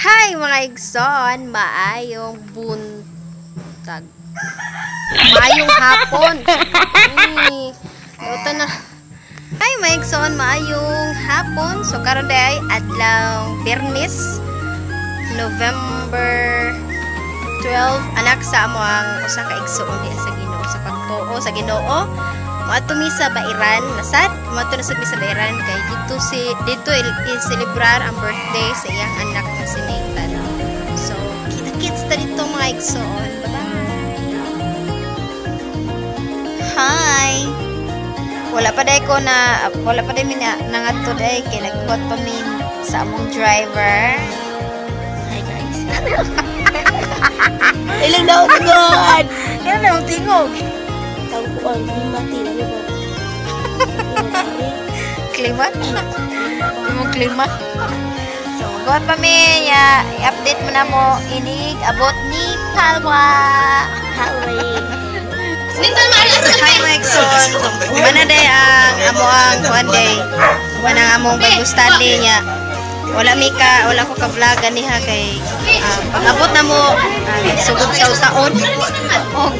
Hi, mga igsoon, maayong buntag. Maayong hapon. Luto na. Hi, mga igsoon, maayong hapon. So karon day adlaw Biyernes, November 12, anak sa amo ang usa ka igsoon diha sa Ginoo sa pagtuo sa Ginoo. Moadto mi sa Bairan, nasad, moadto na sad mi sa Bairan kay dito i-celebrar ang birthday sa iyang anak na si Nathan. So, kita-kits ta dito, mga igsoon. Bye-bye. Hi. Wala pa day mi na nangadto day kay nagkuhat pa mi sa among driver. Hi, guys. Ilang daw tingog. Ilang daw tingog. Tawag ko ang mati na ba? Klima? Imong klima? So, magkuhat pa mi ya, i-update mo na mo inig abot ni Palwa. Hi. Hi, mga igsoon. Mana day ang amo ang kuan day. Mana ang among Bible study niya. Wala ko ka vlog ganiha kay pag-abot na mo sugod sa taon. Og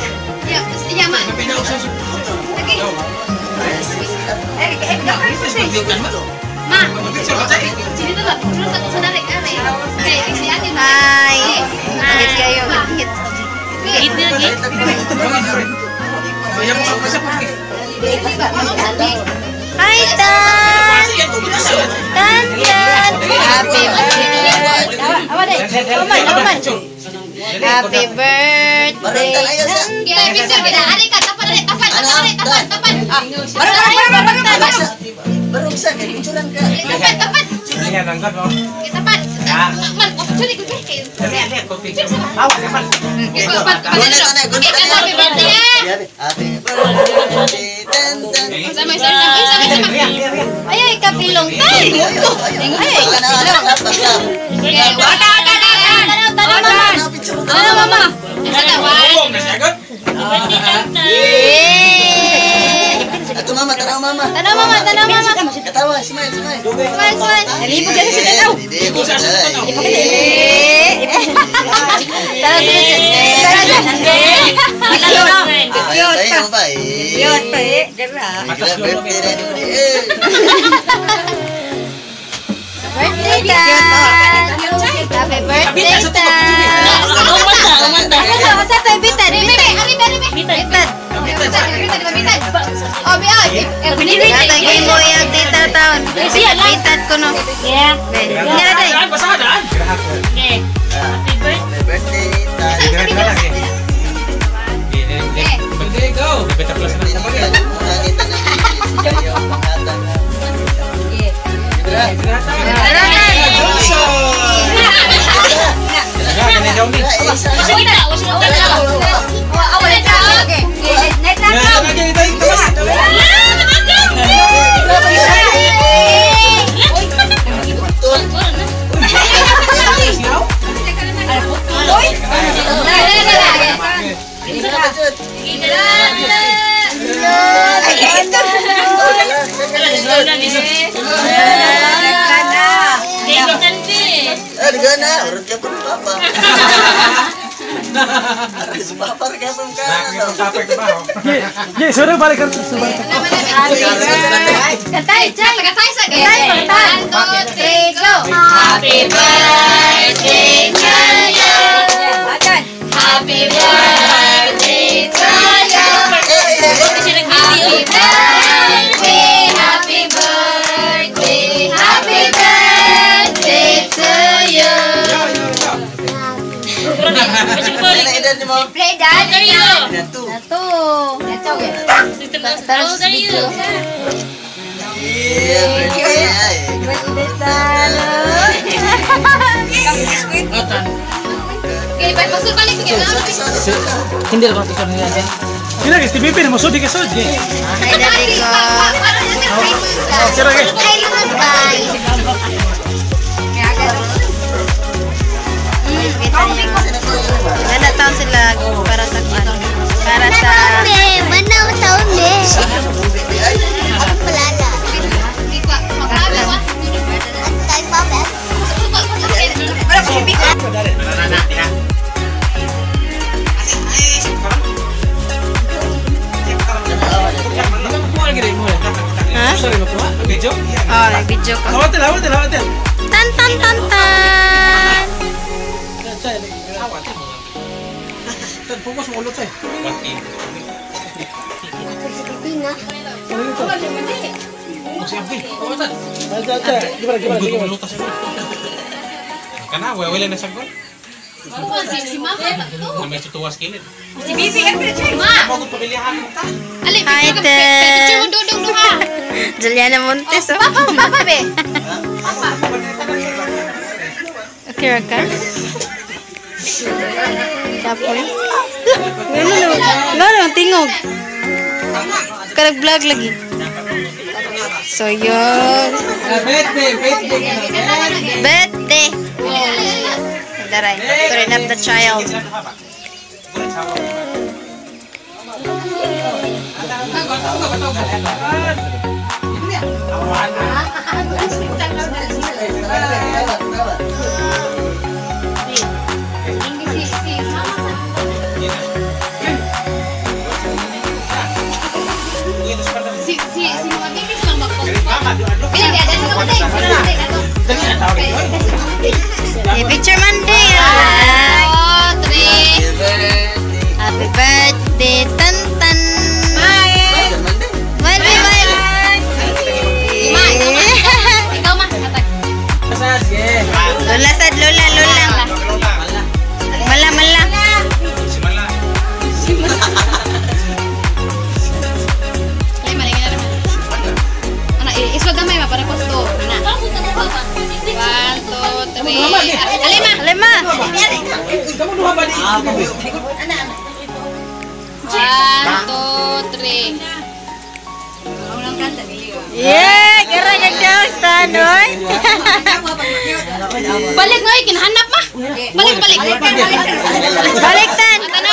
Hi. Git kayo, git. Git git. Hi, Tan! Tan, Tan! Happy birthday! Happy birthday! Barugsa kay picturean ka. Happy birthday, tan tan. Ay, ay, kapilong tan! Ay, kapilong! Tanaw, tanaw, tanaw, mama! Yay! Ato mama, tanaw mama. Tanaw, mama, tanaw, mama! Katawa, smile, smile. Smile, smile! Nalibog na siya tanaw! Eh! Tanaw, tanaw! Ayaw ba eh? Yun pa eh. Gara. Birthday na ni eh. Birthday, Tan! Happy birthday, Tan! Umanta, umanta. Asa to, bitan? Bitan! Natagay mo yung tita taon. Bitan ko no. Yeah. Nga day. Okay. Happy birthday. Birthday, tan. Ye, suruh balik ke suruh balik. Kantay, chay. Kantay, kantay. 1, 2, 3, go. Happy birthday to you. Happy birthday to you. Happy birthday, happy birthday, happy birthday to you. Play that. Two. Nato. Nato. How old are you? Yeah, birthday. Hindi lang ito nila dyan. Sila guys, TVP na masudi ka sud. Hi, daddy ko. Sira guys. Hi, bye. Nana taon sila para sa kuan. Para sa Manaw taon eh. Ako palala. At kay Papa. Kana wala na sagol. Si mama to. May tutuwas kilid. Si Bibi ang picture ma. Mo ko pamilyahan mo ta. Ali, Hi, picture mo dudong duha. Juliana Montes, oh. Papa, papa be. Okay, Raka. Kapoy. Gano'n naman, tingog. Karag-vlog lagi. So, yun. Birthday, birthday. Birthday! Daray, turn up the child. Si mga babies lang Picture Monday. 2, 3. Happy birthday, Tantan. Bye. Bye, bye. Ma, ikaw ma. Lola sad, lola, lola. Mala, mala. Ay, mali na naman. Ana, iswag gamay ma para kusto. Ana. 1, 2, 3. Alima. Alima. 1, 2, 3. Yeah, gara gagdaw stan oy. Balik mo, kinahanap ma. Balik, balik. Balik tan. Ana.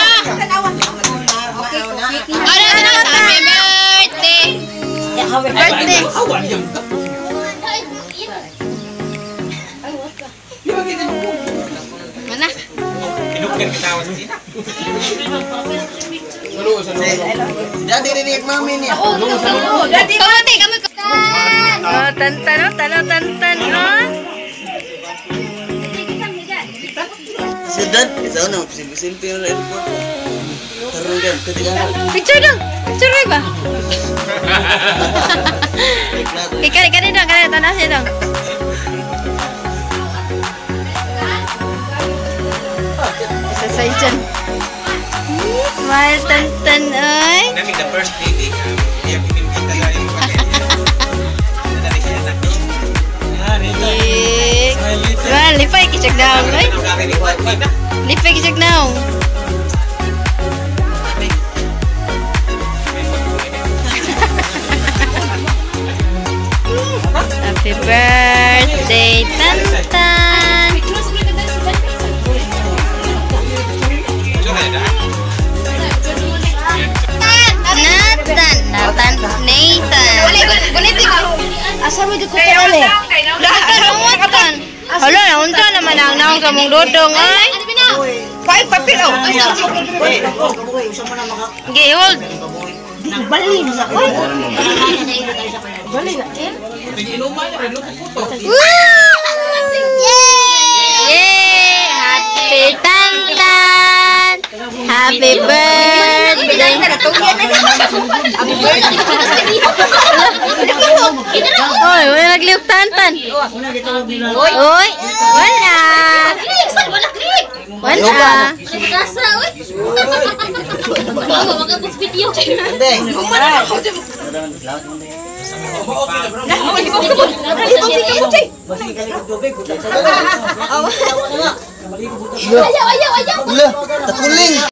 Ana, ana, happy birthday. Birthday. Mana? Daddy rinig mami niya. Kamu kami. Oh, tantan oh, tanaw tantan oh. Si Dad, isa na simple yung airport. Karon katiga. Picture dong. Picture ba? Ikaw, ikaw dong, kani tanaw siya dong. Isa sa dyan. Smile tantan oy. Nami the first lady. Iya pinipita na yung Well, lipay kichak down, oy. Lipay kichak down. Happy birthday, Tantan. Nathan, Nathan, Nathan. Asa mo di ko kaole? Nathan, Hala, naunta naman ang naong kamong dodong ay. Five papel oh. Okay, hold. Bali na sa koy. Bali na. Yay! Happy Tantan! Happy birthday! Oy, wala nagliyok Tantan. Oy, wala. Wala. Ayaw, ayaw, ayaw. Takuling.